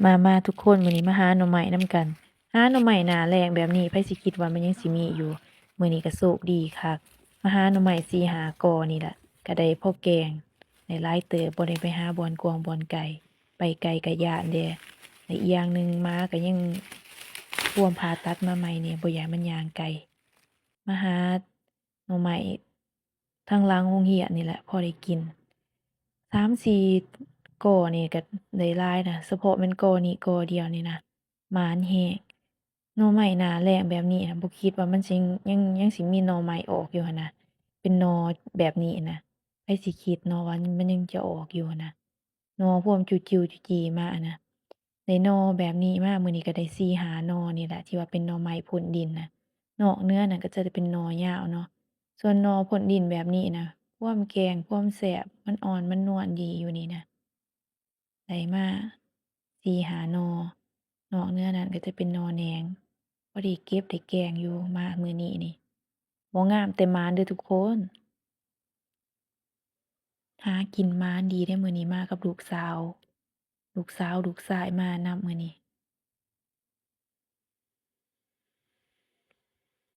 ມາ ມາທຸກຄົນ ມື້ນີ້ມາຫາໜໍ່ໄມ້ນຳກັນ. ຫາໜໍ່ໄມ້ໜ້າແລ້ງແບບນີ້ ໃຜຊິຄິດວ່າມັນຍັງຊິມີຢູ່. ມື້ນີ້ກໍໂຊກດີຄັກ ມາຫາໜໍ່ໄມ້ສີ່ຫ້າກໍນີ້ລະ ກໍໄດ້ພໍແກງ ໄດ້ຫຼາຍເຕີບ ບໍ່ໄດ້ໄປຫາບ່ອນກວ້າງບ່ອນໄກ ໄປໄກກໍຢ້ານແດ່ ແລະ ອີກຢ່າງໜຶ່ງ ໝາກໍຍັງ ພວມຜ່າຕັດມາໃໝ່ນີ້ ບໍ່ຢາກໃຫ້ມັນຍ່າງໄກ. ມາຫາໜໍ່ໄມ້ທາງຫຼັງໂຮງຮຽນນີ້ແຫຼະ ພໍໄດ້ກິນ ສາມສີ່ກໍນີ້ກໍໄດ້ຫຼາຍນະ ສະເພາະແມ່ນກໍນີ້ກໍດຽວນີ້ນະ ໝານແຮງ. ໜໍ່ໄມ້ໜ້າແລ້ງແບບນີ້ນະ ບໍ່ຄິດວ່າມັນຊິ ຍັງ ຍັງຊິມີໜໍ່ໄມ້ອອກຢູ່ຫັ້ນນະ ເປັນໜໍ່ແບບນີ້ນະ ໃຜຊິຄິດເນາະວ່າມັນຍັງຈະອອກຢູ່ຫັ້ນນະ. ໜໍ່ພວມຈຸຈິ້ວຈຸຈີມານະ ໄດ້ໜໍ່ແບບນີ້ມາ ມື້ນີ້ກໍໄດ້ສີ່ຫ້າໜໍ່ນີ້ແຫຼະ ທີ່ວ່າເປັນໜໍ່ໄມ້ພົ້ນດິນນະ. ນອກເໜືອນັ້ນກໍຈະເປັນໜໍ່ຍາວເນາະ ສ່ວນໜໍ່ພົ້ນດິນແບບນີ້ນະ ພວມແກງ ພວມແຊບ ມັນອ່ອນ ມັນນວນດີຢູ່ນີ້ນະ. ໄດ້ມາສີ່ຫ້າໜໍ່ ນອກເໜືອນັ້ນກໍຈະເປັນໜໍ່ແໜງ ພໍໄດ້ເກັບໄດ້ແກງຢູ່ ມາມື້ນີ້ນີ້ ບໍ່ງາມແຕ່ໝານເດີ້ທຸກຄົນ. ຫາກິນໝານດີເດ້ ມື້ນີ້ມາກັບລູກສາວ ລູກສາວລູກຊາຍມານຳມື້ນີ້